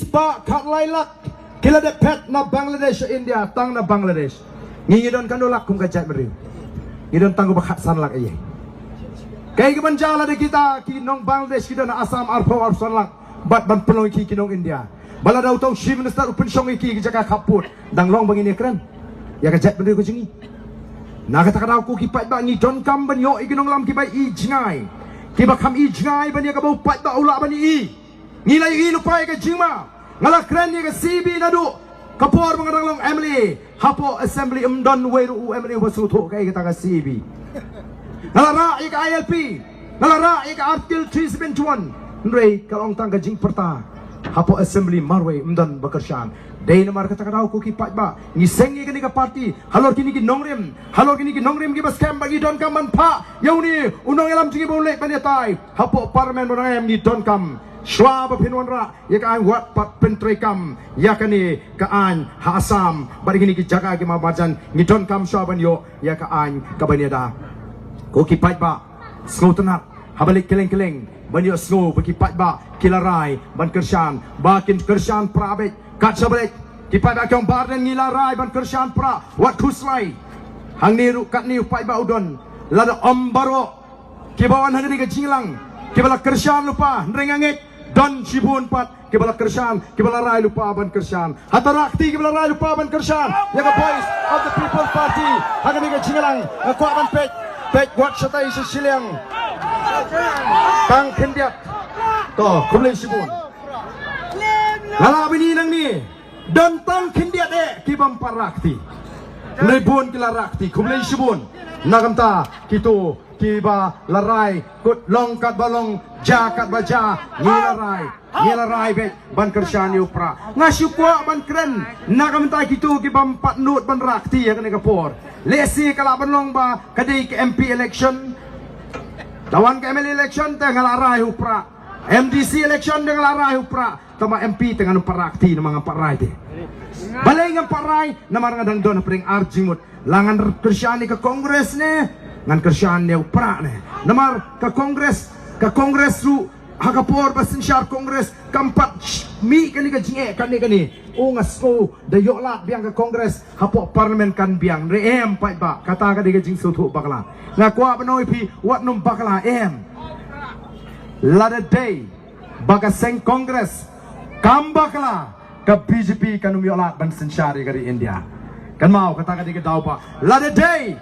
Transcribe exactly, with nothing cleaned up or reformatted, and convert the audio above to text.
Spah khatlai lak ki la dep phet na Bangladesh sha India, tang na Bangladesh. Ngi ngi don katno lak kum ka jaitbynriew? Ngi don tang kumba khatsan lak ïa. Kaei kaban jia lada kita ki nong Bangladesh ki don ha Assam arphew arphew san lak bad ban pynlong ïa ki ki nong India? Ba lada uta u Chief Minister u pynshong ïa ki ki jaka khappud, dang long ba ngin ïakren ïa ka jaitbynriew ka jong ngi? Na kata ka daw ko ki paidbah, ngi donkam ban ïoh ïa ki nongïalam kiba i jngai, kiba kham i jngai ban ïa kaba u paidbah u lah ban i. Ngi la ïohi lypa ïa ka jingma. Nga la kren ïa ka C B naduh ka por ba nga dang long M L A. Hapoh assembly ym don uwei ruh u M L A uba sngewthuh kaei kata ka C B. Nga la rah ïa ka I L P, nga la rah ïa ka Article three seven one. Hynrei ka long tang ka jingpyrta hapoh assembly, marwei ym don ba kyrshan. Dei namar kata ka daw ko ki paidbah, ngi seng ïa kane ka party halor kine ki nongrim, halor kine ki nongrim kiba skhem, ba ngi donkam ban phah ïa une u nongïalam jong ngi ba u leit ban ïatai hapoh parliament ba dang em. Ngi donkam shuwa ba phin wanrah ïa ka aiñ, wat pat pyntreikam ïa kane ka aiñ ha Assam bad ïa kine ki jaka ki marjan. Ngi donkam shuwa ban ïoh ïa ka aiñ kaban ïada. Ko ki paidbah, sngewtynnat, haba leit kylleng kylleng ban ïohsngew ba ki paidbah ki la rai ban kyrshan, ba kin kyrshan pra beit. Kat shaba leit, ki paidbah ki ong, Bah Ardent, ngi la rai ban kyrshan pra, wat khuslai. Hangne ruh katne u paidbah u don. Lada ym baroh kiba wan ha kane ka jingïalang kiba la kyrshan lypa, hynrei nga ngeit don shibun pat kiba la kyrshan, kiba la rai lypa ban kyrshan. Hato rah kti kiba la rai lypa ban kyrshan ïa ka Voice of the People Party ha kane ka jingïalang? Nga kwah ban peit, peit wat shatai sha shiliang. Tang khyndiat. To, khublei shibun. Nga la bini nangne, don tang khyndiat eh kibym pat rah kti. Hynrei bun ki la rah kti, khublei shibun. Na ka bynta kito kiba la rai, kut long katba long, jia katba jia, ngi la rai, ngi la rai beit ban kyrshan ïa u pra. Nga shu kwah ban kren na ka bynta kito kibym pat nud ban rah kti ha kane ka por. Lehse ka lah ban long ba ka dei ka M P election, da wan ka M L A election te nga la rai u pra. M D C election te nga la rai u pra. Tangba M P te ngan ym pat rah kti namar ngam pat rai te. Balei ngam pat rai? Namar nga dang don hapdeng ar jingmut. La ngan kyrshan ïa ka Congress ne ngan kyrshan ïa u pra ne? Namar ka Congress, ka Congress ruh ha ka por ba synshar Congress kam pat mih kane ka jingeh kane kane. U nga sngew da ïoh lad biang ka Congress hapoh parliament kan biang. Hynrei em paidbah, kata ka dei ka jingsngewthuh bakla. Nga kwah ban ong ïa phi, wat nym bakla em. Lada dei ba ka seng Congress kam bakla, ka B J P kan ym ïoh lad ban synshar ïa ka ri India. Kan mau kata ka dei ka daw ba lada dei